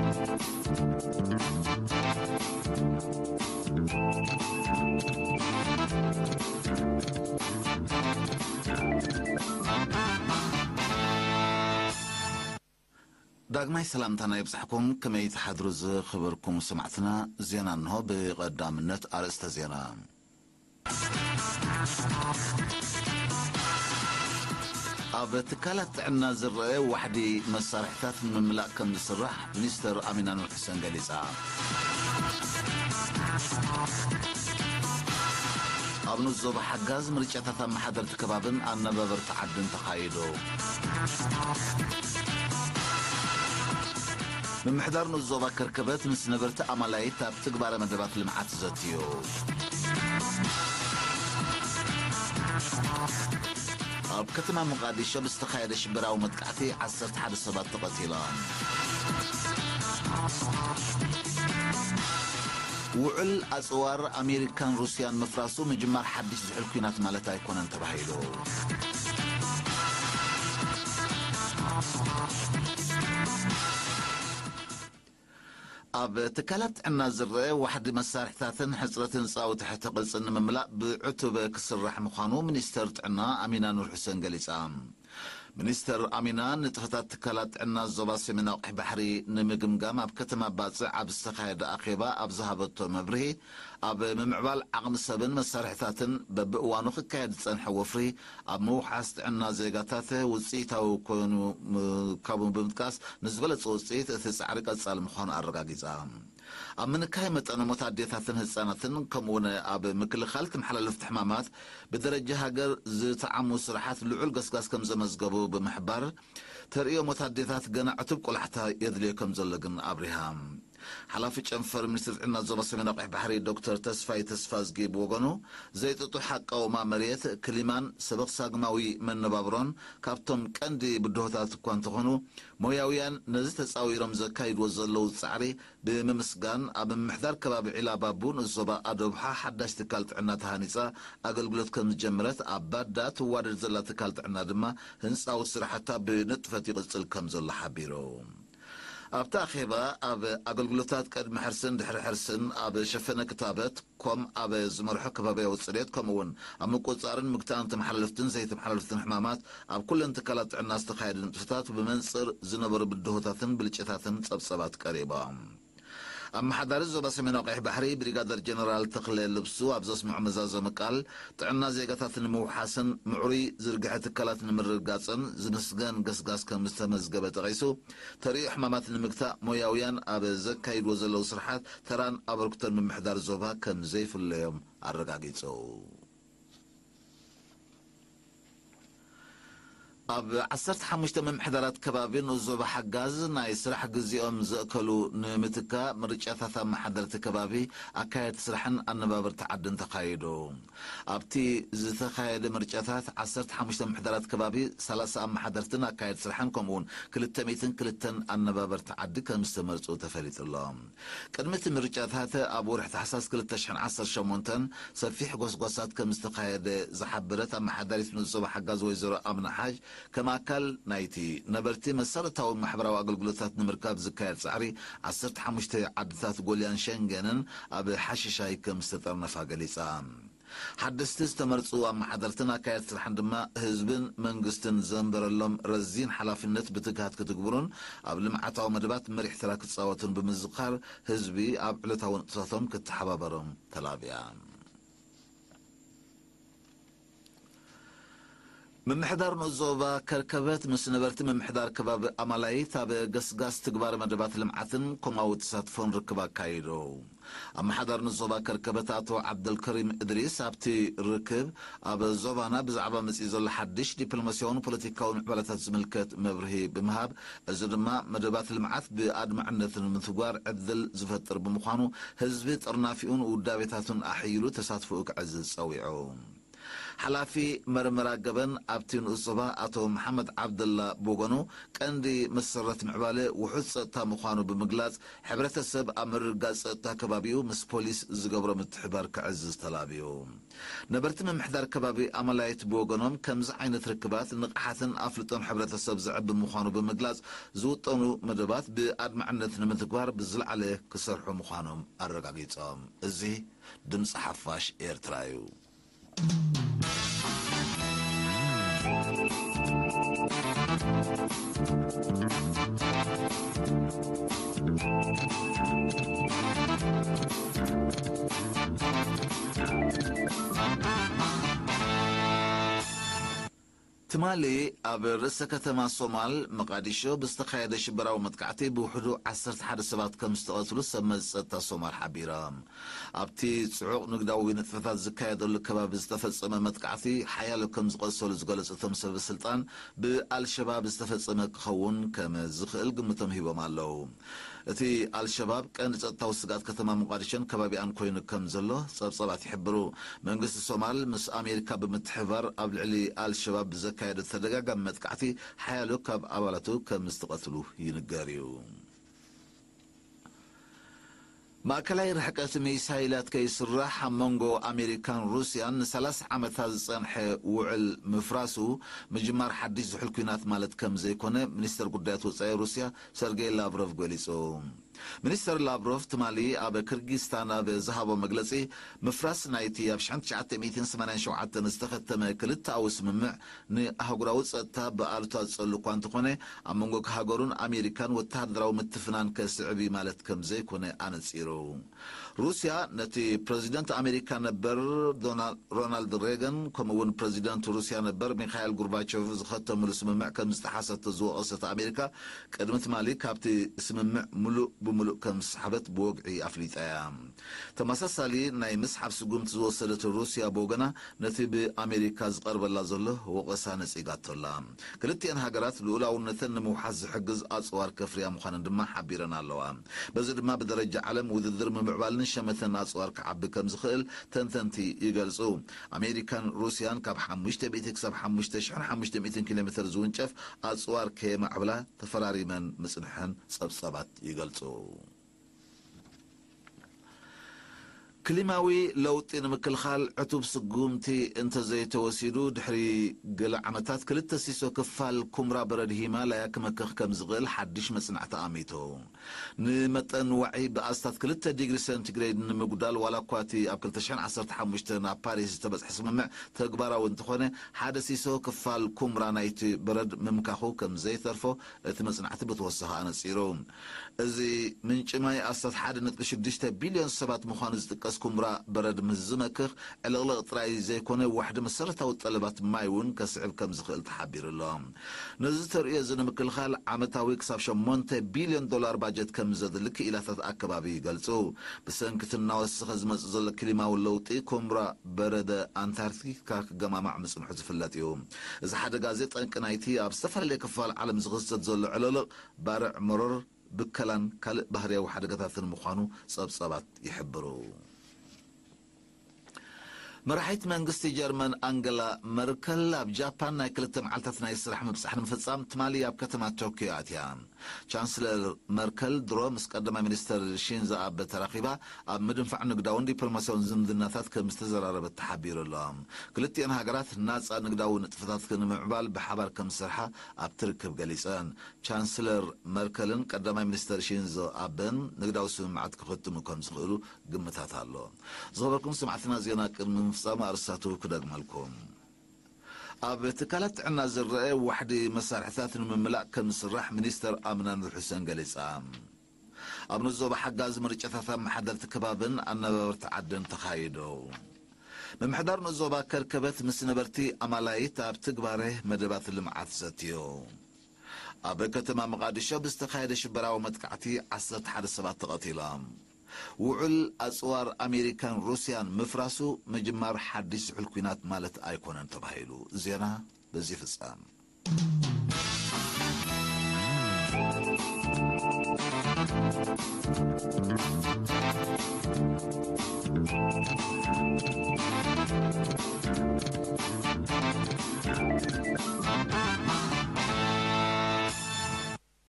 ዳግማይ ሰላምታና ይብጻሕኩም። ከመይ ትሓድሩ ዝኽበርኩም ሰማዕትና? ዜና እንሆ። ብቐዳምነት ኣርእስተ ዜና። ኣብ ትካላት ጥዕና ዝረአ ዋሕዲ መሳርሕታት ንምምላእ ከም ዝስራሕ ሚኒስተር ኣሚና ኑር ሕሰን ገሊጻ። ኣብ ንኡስ ዞባ ሓጋዝ ምርጫታት ኣመሓደርቲ ከባብን ኣነባበርቲ ዓድን ተኻይዱ። ምምሕዳር ንኡስ ዞባ ከርከበት ምስ ነበርቲ ኣማላይት ኣብ ትግባረ መደባት ልምዓት ዘትዩ። ኣብ ከተማ ሞቃዲሾ ብዝተኻየደ ሽበራዊ መጥቃዕቲ ዓሰርተ ሓደ ሰባት ተቐቲሎም። ውዕል ኣጽዋር ኣሜሪካን ሩስያን ምፍራሱ ምጅማር ሓድሽ ዝሑል ኲናት ማለት ኣይኮነን ተባሂሉ። ኣብ ትካላት ጥዕና ዝረአ ዋሕዲ መሳርሕታትን ሕጽረት ህንጻዊ ትሕተ ቅርጽን ንምምላእ ብዕቱብ ክስራሕ ምዃኑ ሚኒስተር ጥዕና ኣሚና ኑር ሑሴን ገሊጻ። ሚኒስተር ኣሚና ንጥፈታት ትካላት ጥዕና ዞባ ሰሜናዊ ቀይሕ ባሕሪ ንምግምጋም ኣብ ከተማ ባጽዕ ኣብ ዝተኻየደ ኣኼባ ኣብ ዝሃበቶ መብርሂ፣ ኣብ ምምዕባል ዓቕሚ ሰብን መሳርሕታትን በብእዋኑ ክካየድ ዝጸንሐ ወፍሪ ኣብ ምውሓስ ጥዕና ዜጋታት ውጽኢታዊ ኮይኑ ምርካቡ ብምጥቃስ፣ ንዝበለጸ ውጽኢት እቲ ጻዕሪ ቀጻሊ ምዃኑ ኣረጋጊጻ። ኣብ ምንካይ መጠነ ሞት ኣዴታትን ህጻናትን ከምኡውን ኣብ ምክልኻል ተመሓላለፍቲ ሕማማት ብደረጃ ሃገር ዝተዓሙ ስራሓት ልዑል ገስጋስ ከም ዘመዝገቡ ብምሕባር፣ ተርእዮ ሞት ኣዴታት ገና ዕቱብ ቆላሕታ የድልዮ ከም ዘሎ ግን ኣብሪሃ። ሓላፊ ጨንፈር ሚኒስትሪ ጥዕና ዞባ ሰሜናዊ ቀይሕ ባሕሪ ዶክተር ተስፋይ ተስፋዝጊ ብወገኑ፣ ዘይጥጡሕ ኣቃውማ መሬት፣ ክሊማን ሰበኽ ሳግማዊ መነባብሮን ካብቶም ቀንዲ ብድሆታት እኳ እንተኾኑ፣ ሞያውያን ነዚ ተጻዊሮም ዘካይድዎ ዘለዉ ጻዕሪ ብምምስጋን፣ ኣብ ምምሕዳር ከባቢ ዒላባቡ ንኡስ ዞባ ኣዶብሓ ሓዳሽ ትካል ጥዕና ተሃኒጻ ኣገልግሎት ከም ዝጀመረት፣ ኣብ ባዳ ትዋደድ ዘላ ትካል ጥዕና ድማ ህንጻዊ ስራሕታ ብንጥፈት ይቕጽል ከም ዘሎ ሓቢሩ። ኣብቲ ኣኼባ፣ ኣብ ኣገልግሎታት ቅድሚ ሕርስን ድሕሪ ሕርስን፣ ኣብ ሸፈነ ክታበት፣ ኮም ኣብ ዝመርሖ ከባብያዊ ጽሬት፣ ከምኡ እውን ኣብ ምቁጽጻርን ምግታእን ተመሓላለፍትን ዘይተመሓላለፍትን ሕማማት፣ ኣብ ኩለን ትካላት ጥዕና ዝተኻየደ ንጥፈታት ብመንጽር ዝነበሩ ብድሆታትን ብልጭታትን ጸብጸባት ቀሪቦም። ኣመሓዳሪ ዞባ ሰሜናዊ ቀይሕ ባሕሪ ብሪጋደር ጀነራል ተኽለ ልብሱ ኣብ ዘስምዖ መዛዘሚ ቃል፣ ጥዕና ዜጋታት ንምውሓስን ምዕሩይ ዝርግሐ ትካላት ንምርግጋጽን ዝምስገን ገስጋስ ከም ዝተመዝገበ ጠቒሱ፣ ተርእዮ ሕማማት ንምግታእ ሞያውያን ኣብ ዘካይድዎ ዘለዉ ስርሓት ተራን ኣበርክቶን ምምሕዳር ዞባ ከም ዘይፍለዮም ኣረጋጊጹ። ኣብ ዓሰርተ ሓሙሽተ ምምሕዳራት ከባቢ ንኡስ ዞባ ሓጋዝ ናይ ስራሕ ግዜኦም ዘእከሉ ንምትካእ ምርጫታት ኣመሓደርቲ ከባቢ፣ ኣካየድቲ ስራሕን ኣነባበርቲ ዓድን ተኻይዱ። ኣብቲ ዝተኻየደ ምርጫታት ዓሰርተ ሓሙሽተ ምምሕዳራት ከባቢ፣ ሰላሳ ኣመሓደርትን ኣካየድቲ ስራሕን ከምኡውን ክልተ ሚእትን ክልተን ኣነባበርቲ ዓዲ ከም ዝተመርጹ ተፈሊጡ ኣሎ። ቅድሚ እቲ ምርጫታት ኣብ ወርሒ ታሕሳስ ክልተ ሽሕን ዓሰርተ ሸሞንተን ሰፊሕ ጎስጓሳት ከም ዝተኻየደ ዝሓበረት ኣመሓዳሪት ንኡስ ዞባ ሓጋዝ ወይዘሮ ኣምና ሓጅ፣ ከም ኣካል ናይቲ ነበርቲ መሰረታዊ ማሕበራዊ ኣገልግሎታት ንምርካብ ዝካየድ ጻዕሪ፣ ዓሰርተ ሓሙሽተ ዓድታት ጎልያን ሸንገንን ኣብ ሓሽሻይ ከም ዝተጠርነፋ ገሊጻ። ሓደስቲ ዝተመርጹ ኣመሓደርትን ኣካየድቲ ስራሕን ድማ ህዝብን መንግስትን ዘንበረሎም ረዚን ሓላፍነት ብትግሃት ክትግብሩን ኣብ ልምዓታዊ መደባት መሪሕ ተራ ክጻወቱን ብምዝኻር፣ ህዝቢ ኣብ ዕለታዊ ንጥፈታቶም ክተሓባበሮም ተላብያ። ምምሕዳር ንኡስ ዞባ ከርከበት ምስ ነበርቲ ምምሕዳር ከባቢ ኣማላይት ኣብ ገስጋስ ትግባረ መደባት ልምዓትን ኮማዊ ተሳትፎን ርክብ ኣካይዱ። ኣመሓዳሪ ንኡስ ዞባ ከርከበት ኣቶ ዓብደልከሪም እድሪስ ኣብቲ ርክብ፣ ኣብ ዞባና ብዛዕባ መጺኡ ዘሎ ሓድሽ ዲፕሎማስያውን ፖለቲካውን ምዕባለታት ዝምልከት መብርሂ ብምሃብ፣ እዚ ድማ መደባት ልምዓት ብኣድማዕነት ንምትግባር ዕድል ዝፈጥር ብምዃኑ፣ ህዝቢ ጥርናፊኡን ውዳቤታቱን ኣሕይሉ ተሳትፎኡ ከዕዝዝ ጸዊዑ። ሓላፊ መርመራ ገበን ኣብቲ ንኡስ ዞባ ኣቶ መሓመድ ዓብደላ ብወገኑ፣ ቀንዲ መሰረት ምዕባለ ውሑድ ጸጥታ ምዃኑ ብምግላጽ፣ ሕብረተሰብ ኣብ ምርግጋጽ ጸጥታ ከባቢኡ ምስ ፖሊስ ዝገብሮ ምትሕባር ክዕዝዝ ተላብዩ። ነበርቲ ምምሕዳር ከባቢ ኣማላይት ብወገኖም፣ ከምዚ ዓይነት ርክባት ንቕሓትን ኣፍልጦን ሕብረተሰብ ዘዕቢ ምዃኑ ብምግላጽ፣ ዝውጠኑ መደባት ብኣድማዕነት ንምትግባር ብዝለዓለ ክሰርሑ ምዃኖም ኣረጋጊጾም። እዚ ድምፂ ሓፋሽ ኤርትራ እዩ። ትማሊ ኣብ ርእሰ ከተማ ሶማል መቃዲሾ ብዝተኻየደ ሽበራዊ መጥቃዕቲ ብውሕዱ ዓሰርተ ሓደ ሰባት ከም ዝተቐትሉ ሰብ መዚ ጸጥታ ሶማል ሓቢሮም። ኣብቲ ጽዑቕ ንግዳዊ ንጥፈታት ዝካየደሉ ከባቢ ዝተፈጸመ መጥቃዕቲ ሓያሎ ከም ዝቐሰሉ ዝገለጹ እቶም ሰበ ስልጣን፣ ብኣልሸባብ ዝተፈጸመ ክኸውን ከም ዝኽእል ግምቶም ሂቦም ኣለዉ። እቲ ኣልሸባብ ቀንዲ ጸጥታዊ ስግኣት ከተማ ሞቃዲሾን ከባቢኣን ኮይኑ ከም ዘሎ ጸብጸባት ይሕብሩ። መንግስቲ ሶማል ምስ ኣሜሪካ ብምትሕብባር ኣብ ልዕሊ ኣልሸባብ ብዘካየዶ ተደጋጋሚ መጥቃዕቲ ሓያሎ ካብ ኣባላቱ ከም ዝተቐትሉ ይንገር እዩ። ማእከላይ ርሕቀት ሚሳይላት ከይስራሕ ኣብ መንጎ ኣሜሪካን ሩስያን ንሰላሳ ዓመታት ዝጸንሐ ውዕል ምፍራሱ፣ ምጅማር ሓድሽ ዝሑል ኲናት ማለት ከም ዘይኮነ ሚኒስተር ጉዳያት ወጻኢ ሩስያ ሰርጌይ ላቭሮቭ ገሊጹ። ሚኒስተር ላቭሮቭ ትማሊ ኣብ ክርጊስታን ኣብ ዝሃቦ መግለጺ፣ ምፍራስ ናይቲ ኣብ ሽሕን ትሽዓተ ሚእትን ሰማንያን ሸውዓተን ዝተኸተመ ክልተኣዊ ስምምዕ ንኣህጉራዊ ጸጥታ ብኣሉታ ዝጸሉ እኳ እንተኾነ፣ ኣብ መንጎ ሃገሩን ኣሜሪካን ወተሃደራዊ ምትፍናን ከስዕብ እዩ ማለት ከም ዘይኮነ ኣነጺሩ። ሩስያ ነቲ ፕረዚደንት ኣሜሪካ ነበር ዶናልድ፣ ሮናልድ ሬገን፣ ከምኡ እውን ፕረዚደንት ሩስያ ነበር ሚኻኤል ጉርባቾቭ ዝኸተምሉ ስምምዕ ከም ዝጠሓሰቶ ዝወቐሰት ኣሜሪካ፣ ቅድሚ ትማሊ ካብቲ ስምምዕ ምሉእ ብምሉእ ከም ዝሰሓበት ብወግዒ ኣፍሊጣ እያ። ተመሳሳሊ ናይ ምስሓብ ስጉምቲ ዝወሰደት ሩስያ ብወገና፣ ነቲ ብኣሜሪካ ዝቐርበላ ዘሎ ወቐሳ ነጺጋቶ ኣላ። ክልቲኤን ሃገራት ልኡላውነተን ንምውሓስ ዝሕግዝ ኣጽዋር ከፍርያ ምዃነን ድማ ሓቢረን ኣለዋ። በዚ ድማ ብደረጃ ዓለም ውድድር ምምዕባልን ሸመተን ኣጽዋር ክዓቢ ከም ዝኽእል ተንተንቲ ይገልጹ። ኣሜሪካን ሩስያን ካብ ሓሙሽተ ሚእቲ ክሳብ ሓሙሽተ ሽሕን ሓሙሽተ ሚእትን ኪሎ ሜተር ዝውንጨፍ ኣጽዋር ከየማዕብላ ተፈራሪመን ምጽንሐን ጸብጻባት ይገልጹ። ክሊማዊ ለውጢ ንምክልኻል ዕቱብ ስጉምቲ እንተዘይተወሲዱ፣ ድሕሪ ገለ ዓመታት ክልተ ሲሶ ክፋል ኩምራ በረድ ሂማላያ ክመክኽ ከም ዝኽእል ሓድሽ መጽናዕቲ ኣሚቱ። ንመጠን ዋዒ ብኣስታት ክልተ ዲግሪ ሴንቲግሬድ ንምጉዳል፣ ዋላ እኳ እቲ ኣብ ክልተ ሽሕን ዓሰርተ ሓሙሽተን ኣብ ፓሪስ ዝተበጽሐ ስምምዕ ተግባራዊ እንተኾነ፣ ሓደ ሲሶ ክፋል ኩምራ ናይቲ በረድ ምምካኹ ከም ዘይተርፎ እቲ መጽናዕቲ ብተወሳኺ ኣነጺሩ። እዚ ምንጪ ማይ ኣስታት ሓደ ነጥቢ ሽዱሽተ ቢልዮን ሰባት ምዃኑ ዝጥቀስ ኩምራ በረድ ምስ ዝመክኽ፣ ዕልቕልቕ ጥራይ ዘይኮነ፣ ዋሕዲ መሰረታዊ ጠለባት ማይ እውን ከስዕብ ከም ዝኽእል ተሓቢሩ ኣሎ። ነዚ ተርእዮ እዚ ንምክልኻል፣ ዓመታዊ ክሳብ ሸሞንተ ቢልዮን ዶላር ባጀት ከም ዘድሊ ክኢላታት ኣከባቢ ይገልጹ። ብሰንኪ እቲ እናወሰኸ ዝመጽእ ዘሎ ክሊማዊ ለውጢ፣ ኩምራ በረደ ኣንታርክቲካ ክገማማዕ ምጽንሑ ዝፍለጥ እዩ። እዚ ሓደጋ እዚ ጠንቂ ናይቲ ኣብ ዝተፈላለየ ክፋል ዓለም ዝኽሰት ዘሎ ዕልቕልቕ፣ ባርዕ መሮር፣ ብከላን ካልእ ባህርያዊ ሓደጋታትን ምዃኑ ጸብጻባት ይሕብሩ። መራሒት መንግስቲ ጀርመን ኣንገላ መርከል ኣብ ጃፓን ናይ ክልተ መዓልታት ናይ ስራሕ ምብጻሕ ንምፍጻም ትማሊ ኣብ ከተማ ቶክዮ ኣትያ። ቻንስለር መርከል ድሮ ምስ ቀዳማይ ሚኒስተር ሺንዞ ኣበ ተራኺባ ኣብ ምድንፋዕ ንግዳውን ዲፕሎማስያውን ዝምድናታት ከም ዝተዘራረበት ተሓቢሩ ኣሎ። ክልቲኤን ሃገራት ናጻ ንግዳዊ ንጥፈታት ንምዕባል ብሓባር ከም ዝሰርሓ ኣብቲ ርክብ ገሊጸን። ቻንስለር መርከልን ቀዳማይ ሚኒስተር ሺንዞ ኣበን ንግዳዊ ስምምዓት ክኽትሙ ከም ዝኽእሉ ግምታት ኣሎ። ዝኸበርኩም ሰማዕትና፣ ዜና ቅድሚ ምፍጻሙ ኣርእስታቱ ክደግመልኩም። ኣብ ትካላት ጥዕና ዝረአ ዋሕዲ መሳርሕታት ንምምላእ ከም ዝስራሕ ሚኒስተር ኣምናን ሑሴን ገሊጻ። ኣብ ንዞባ ሓጋዚ ምርጫታት ኣመሓደርቲ ከባብን ኣነባበርቲ ዓድን ተኻይዱ። ምምሕዳር ንዞባ ከርከበት ምስ ነበርቲ ኣማላይት ኣብ ትግባረ መደባት ልምዓት ዘትዩ። ኣብ ከተማ መቓዲሾ ብዝተኻየደ ሽበራዊ መጥቃዕቲ ዓሰርተ ሓደ ሰባት ተቐቲሎም። ውዑል ኣጽዋር ኣሜሪካን ሩስያን ምፍራሱ ምጅማር ሓድሽ ዝሑል ኲናት ማለት ኣይኮነን ተባሂሉ። ዜና በዚ ይፍጸም።